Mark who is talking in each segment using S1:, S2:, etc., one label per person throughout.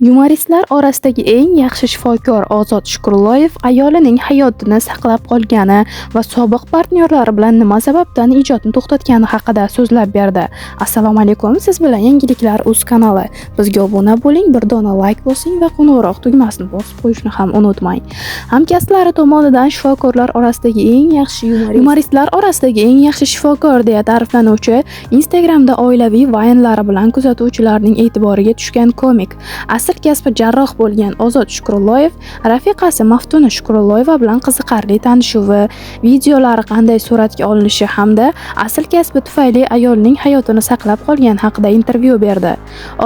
S1: Yumoristlar orasidagi eng yaxshi shifokor Ozod Shukurulloyev ayolining hayotini saqlab qolgani va sobiq partnyorlari bilan nima sababdan ijodni to'xtatgani haqida so'zlab berdi. Assalomu alaykum, siz bilan Yangiliklar uz kanali. Bizga obuna bo'ling, bir dona layk bosing va qo'ng'iroq tugmasini bosib qo'yishni ham unutmang. Hamkasblari tomonidan shifokorlar orasidagi eng yaxshi yumoristlar orasidagi eng yaxshi shifokor deya ta'riflanuvchi, Instagramda oilaviy vaynlari bilan kuzatuvchilarning e'tiboriga tushgan komik, asl kasbi jarroh bo'lgan Ozod Shukurulloyev rafiqasi Maftuna Shukurulloyeva bilan qiziqarli tanishuvi, videolari qanday suratga olinishi hamda asl kasbi tufayli ayolning hayotini saqlab qolgani haqida intervyu berdi.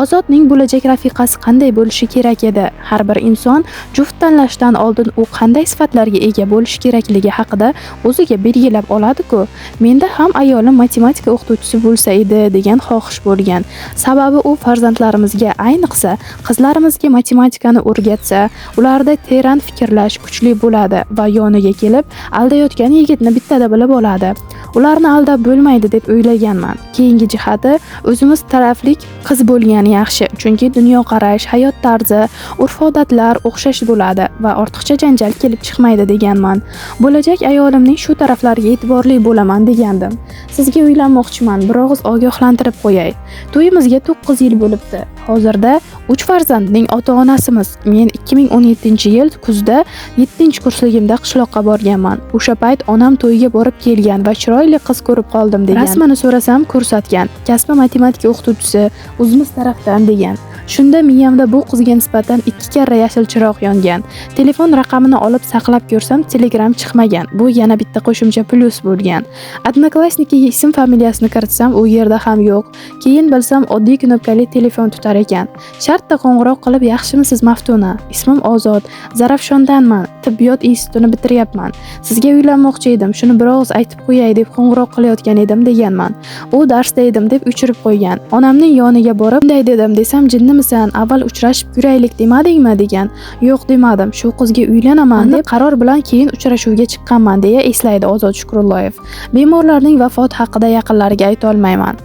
S1: Ozodning bo'lajak rafiqasi qanday bo'lishi kerak edi? Har bir inson juft tanlashdan oldin u qanday sifatlarga ega bo'lishi kerakligi haqida o'ziga belgilab oladi-ku. Menda ham ayolim matematika o'qituvchisi bo'lsa edi degan xohish bo'lgan. Sababi u farzandlarimizga, ayniqsa qizlarimizga matematikani o'rgatsa, ularda teran fikrlash kuchli bo'ladi va yoniga kelib aldayotgan yigitni bittada bilib oladi. Ularni aldab bo'lmaydi deb o'ylaganman. Keyingi jihati, o'zimiz taraflik qiz bo'lgani yaxshi, chunki dunyoqarash, hayot tarzi, urf-odatlar o'xshash bo'ladi va ortiqcha janjal kelib chiqmaydi deganman. Bo'lajak ayolimning shu taraflariga e'tiborli bo'laman degandim. Sizga uylanmoqchiman, bir og'iz ogohlantirib qo'yay. To'yimizga 9 yil bo'libdi. Hozirda 3 farzandning ota-onasimiz. Men 2017-yil kuzda 7-kursligimda qishloqqa borganman. O'sha payt onam to'yga borib kelgan va chiroyli qiz ko'rib qoldim degan. Rasmini so'rasam ko'rsatgan. Kasbi matematika o'qituvchisi, o'zimiz tarafdan degan. Shunda miyamda bu qizga nisbatan 2 karra yashil chiroq yongan. Telefon raqamini olib saqlab ko'rsam, Telegram chiqmagan. Bu yana bitta qo'shimcha plyus bo'lgan. Odnoklassnikiga ism familiyasini kiritsam, u yerda ham yo'q. Keyin bilsam, oddiy knopkali telefon tutar ekan. Shartta qo'ng'iroq qilib, yaxshimisiz Maftuna? Ismim Ozod, Zarafshondanman, tibbiyot institutini bitiryapman. Sizga uylanmoqchi edim, shuni bir og'iz aytib qo'yay deb qo'ng'iroq qilayotgan edim deganman. U darsda edim deb o'chirib qo'ygan. Onamning yoniga borib, bunday dedim desam, jinnimisan, avval uchrashib ko'raylik demadingmi degan. Yo'q demadim, shu qizga uylanaman deb qaror bilan keyin uchrashuvga chiqqanman deya eslaydi Ozod Shukurulloyev. Bemorlarning vafoti haqida yaqinlariga ayta olmayman.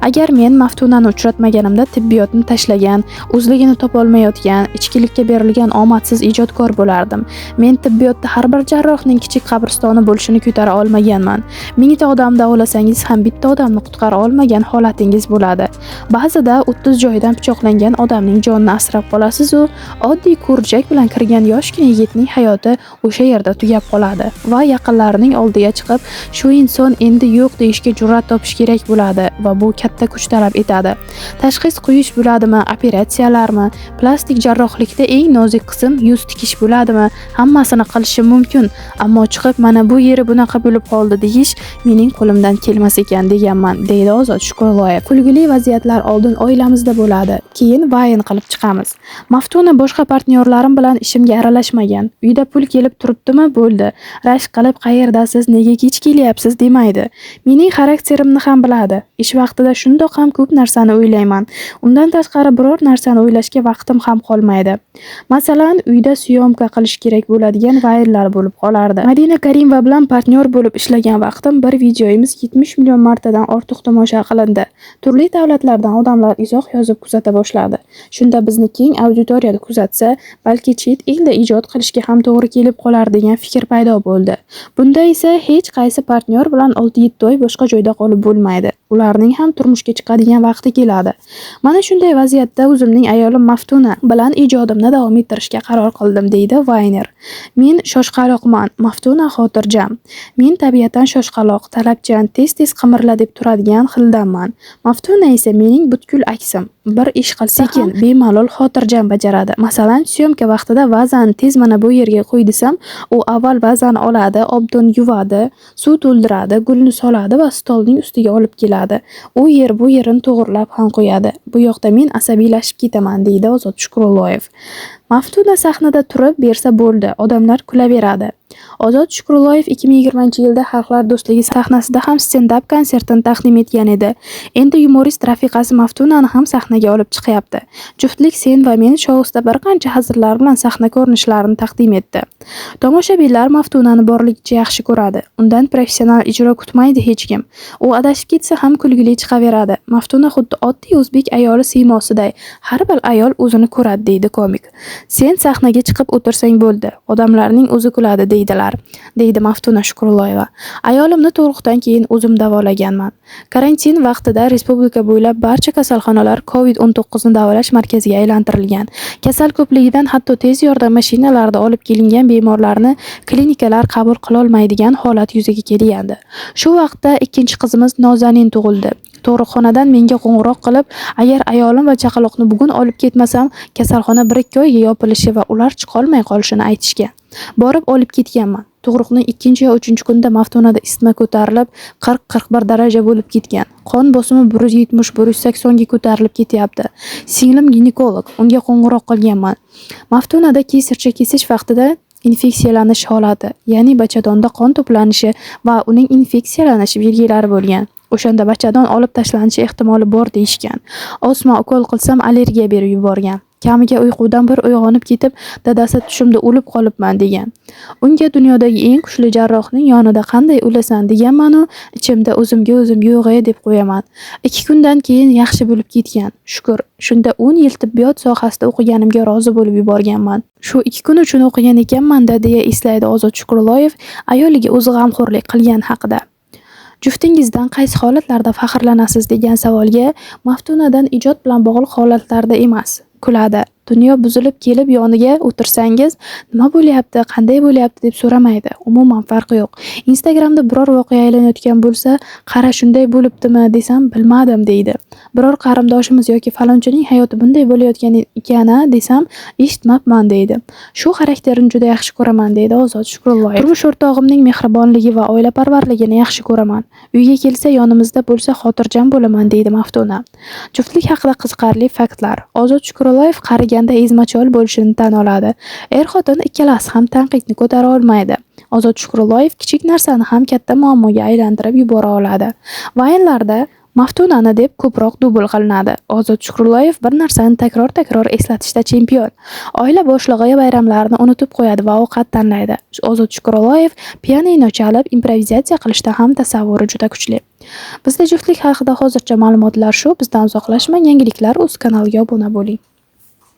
S1: Agar men Maftunani uchratmaganimda tibbiyotni tashlagan, o'zligini topolmayotgan, ichkilikka berilgan omadsiz ijodkor bo'lardim. Men tibbiyotda har bir jarrohning kichik qabristoni bo'lishini ko'tara olmaganman. Mingta odam davolasangiz ham bitta odamni qutqara olmagan holatingiz bo'ladi. Ba'zida 30 joyidan pichoqlangan odamning jonini asrab qolasiz-u, oddiy ko'rjak bilan kirgan yoshgina yigitning hayoti o'sha yerda tugab qoladi va yaqinlarining oldiga chiqib, shu inson endi yo'q deyishga jur'at topish kerak bo'ladi va bu katta kuch talab etadi. Tashxis qo'yish bo'ladimi, operatsiyalarmi, plastik jarrohlikda eng nozik qism yuz tikish bo'ladimi, hammasini qilishim mumkin, ammo chiqib mana bu yeri bunaqa bo'lib qoldi deyish mening qo'limdan kelmas ekan deganman, deydi Ozod Shukurulloyev. Kulgili vaziyatlar oldin oilamizda bo'ladi, keyin vayn qilib chiqamiz. Maftuna boshqa partnyorlarim bilan ishimga aralashmagan. Uyda pul kelib turibdimi, bo'ldi. Rashk qilib qayerdasiz, nega kech kelyapsiz demaydi. Mening xarakterimni ham biladi. Ish vaqtida shundoq ham ko'p narsani o'ylayman. Undan tashqari biror narsani o'ylashga vaqtim ham qolmaydi. Masalan, uyda syomka qilish kerak bo'ladigan vaynlar bo'lib qolardi. Madina Karimova bilan partnyor bo'lib ishlagan vaqtim bir videomiz 70 million martadan ortiq tomosha qilindi. Turli davlatlardan odamlar izoh yozib kuzata boshladi. Shunda bizni keng auditoriyada kuzatsa, balki chet elda ijod qilishga ham to'g'ri kelib qolar degan fikr paydo bo'ldi. Bunda esa hech qaysi partnyor bilan 6-7 oy boshqa joyda qolib bo'lmaydi. Ularning ham turmushga chiqadigan vaqti keladi. Mana shunday vaziyatda o'zimning ayolim Maftuna bilan ijodimni davom ettirishga qaror qildim, deydi Vayner. Men shoshqaloqman, Maftuna xotirjam. Men tabiatan shoshqaloq, talabchan, tez-tez qimirla deb turadigan xildanman. Maftuna esa mening butkul aksim. Bir ish qilsa sekin, bemalol, xotirjam bajaradi. Masalan, syomka vaqtida vazani tez mana bu yerga qo'y desam, u avval vazani oladi, obdon yuvadi, suv to'ldiradi, gulni soladi va stolning ustiga olib keladi. U yer bu yerini to'g'rilab ham qo'yadi. Bu yoqda men asabiylashib ketaman, deydi Ozod Shukurulloyev. Maftuna sahnada turib bersa bo'ldi, odamlar kulaveradi. Ozod Shukrulloyev 2020-yilda Xalqlar do'stligi sahnasida ham stend-ap konsertini taqdim etgan edi. Endi yumorist rafiqasi Maftunani ham sahnaga olib chiqyapti. Juftlik "Sen va men" shousida bir qancha hazillar bilan sahna ko'rinishlarini taqdim etdi. Tomoshabinlar Maftunani borligicha yaxshi ko'radi. Undan professional ijro kutmaydi hech kim. U adashib ketsa ham kulgili chiqaveradi. Maftuna xuddi oddiy o'zbek ayoli siymosiday. Har bir ayol o'zini ko'radi, deydi komik. Sen sahnaga chiqib o'tirsang bo'ldi, odamlarning o'zi kuladi deydilar, deydi Maftuna Shukrulloyeva. Ayolimni tug'ruqdan keyin o'zim davolaganman. Karantin vaqtida respublika bo'ylab barcha kasalxonalar COVID-19 ni davolash markaziga aylantirilgan. Kasal ko'pligidan hatto tez yordam mashinalarida olib kelingan bemorlarni klinikalar qabul qilolmaydigan holat yuzaga kelgandi. Shu vaqtda ikkinchi qizimiz Nozanin tug'ildi. Tug'ruqxonadan menga qo'ng'iroq qilib, agar ayolim va chaqaloqni bugun olib ketmasam, kasalxona 1-2 oyga yopilishi va ular chiqolmay qolishini aytishgan. Borib olib ketganman. Tug'ruqning 2 yo 3-kunida Maftunada isitma ko'tarilib, 40-41 daraja bo'lib ketgan. Qon bosimi 170-180 ga ko'tarilib ketyapti. Singlim ginekolog, unga qo'ng'iroq qilganman. Maftunada kesarcha kesish vaqtida infeksiyalanish holati, ya'ni bachadonda qon to'planishi va uning infeksiyalanishi belgilari bo'lgan. O'shanda bachadon olib tashlanishi ehtimoli bor deyishgan. Osma ukol qilsam allergiya berib yuborgan. Kamiga uyqudan bir uyg'onib ketib, dadasi tushimda o'lib qolibman degan. Unga dunyodagi eng kuchli jarrohning yonida qanday o'lasan deganman-u, ichimda o'zimga o'zim yo'g'e deb qo'yaman. 2 kundan keyin yaxshi bo'lib ketgan. Shukr, shunda 10 yil tibbiyot sohasida o'qiganimga rozi bo'lib yuborganman. Shu 2 kun uchun o'qigan ekanman-da, deya eslaydi Ozod Shukrulloyev ayoliga o'zi g'amxo'rlik qilgani haqida. Juftingizdan qaysi holatlarda faxrlanasiz degan savolga Maftunadan ijod bilan bog'liq holatlarda emas, kuladi. Dunyo buzilib kelib yoniga o'tirsangiz, nima bo'lyapti, qanday bo'lyapti deb so'ramaydi. Umuman farqi yo'q. Instagramda biror voqea aylanayotgan bo'lsa, qara shunday bo'libdimi desam, bilmadim deydi. Biror qarindoshimiz yoki falonchining hayoti bunday bo'layotgan ekan-a desam, eshitmabman deydi. Shu xarakterini juda yaxshi ko'raman, deydi Ozod Shukrulloyev. Turmush o'rtog'imning mehribonligi va oilaparvarligini yaxshi ko'raman. Uyga kelsa yonimizda bo'lsa xotirjam bo'laman, deydi Maftuna. Juftlik haqida qiziqarli faktlar. Ozod Shukrulloyev qariganda ezmachol bo'lishini tan oladi. Er-xotin ikkalasi ham tanqidni ko'tara olmaydi. Ozod Shukrulloyev kichik narsani ham katta muammoga aylantirib yubora oladi. Vaynlarda Maftunani deb ko'proq dubl qilinadi. Ozod Shukrulloyev bir narsani takror-takror eslatishda chempion. Oila boshlig'i bayramlarni unutib qo'yadi va ovqat tanlaydi. Ozod Shukrulloyev pianino chalib, improvizatsiya qilishda ham tasavvuri juda kuchli. Bizda juftlik haqida hozircha ma'lumotlar shu. Bizdan uzoqlashmang, yangiliklar o'z kanaliga obuna bo'ling.